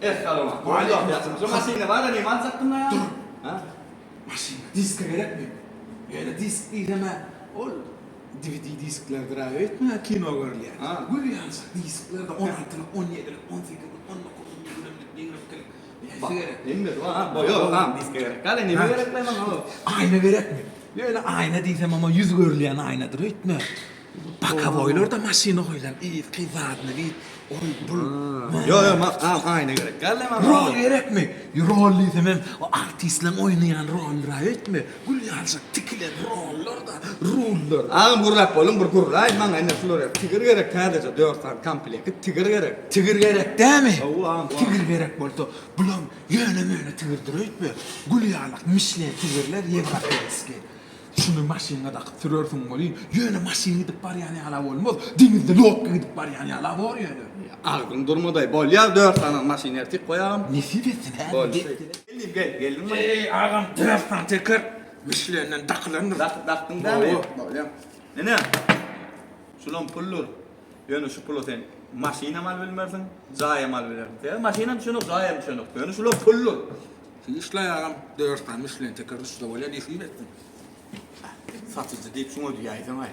Essalawmaleýkum. Şu maşyna bar-a neme aljakdym la? Dur. Ha? Maşyna diska gerekmi? Ýöne disk diýsem-ä, ol DVD disklerdir-ä öýtme, kino görülýän. Ha. Gül ýalyjak diskler-de on altylyk, on ýedilik, on sekizlik, on dokuzlyk, ýigrimlik, 22-lik. Näsi gerek? Hemmesi bar, ha, boýa, ha, diska gerek. Gale, neme gerek la maňa? Aýna gerekmi? Ýöne aýna diýsem, amma ýüz görülýän aýnadyr öýtme. Bokowoýlarda maşyna goýlan yzky zadny wid, ol bul. Ýok, ýok, maňa aýna gerek. Gale maňa. Rol gerekmi? Rol diýsem hem o artistleň oýnaýan rollara öýtme. Gül ýalyjak tikilen rollar-da, rullar. Agam gürläp bolduň, bir gürläý maňa ine şular ýaly tigir gerek täzeje dört sany komplekti tigir gerek. Tigir gerek dämi? Hawa agam. Tigir gerek bolsa, bulam ýöne-möne tigirdir öýtme. Gül ýalak Mişlen tigirler ýewropeýskiý. Şuny maşynyňa dakyp sürersiň welin, ýöne maşyn gidip barýan ýala bolmaz, deňizde lodka gidip barýan ýala bor ýöne. Agzyň durmadaý, bolýar dört sany maşyn ertir goý agam. Nesip etsin hä. Boldy. Geldim gel, geldiňmi? Eý agam dört sany teker Mişlenden dakylandyr. Dakyp dakdyň dämi? Hawa. Bolýar. Ine, şulam puldur. Ýöne şu pula sen maşynam alyp bilmersiň, jaýam alyp bilersiň. Sebäbi maşynam düşenok, jaýam düşenok. Ýöne şular puldur. Işle agam, dört sany Mişlen teker düşse bolýar, nesip etsin. Satyjy diýip şuňa diýäýseň-aý.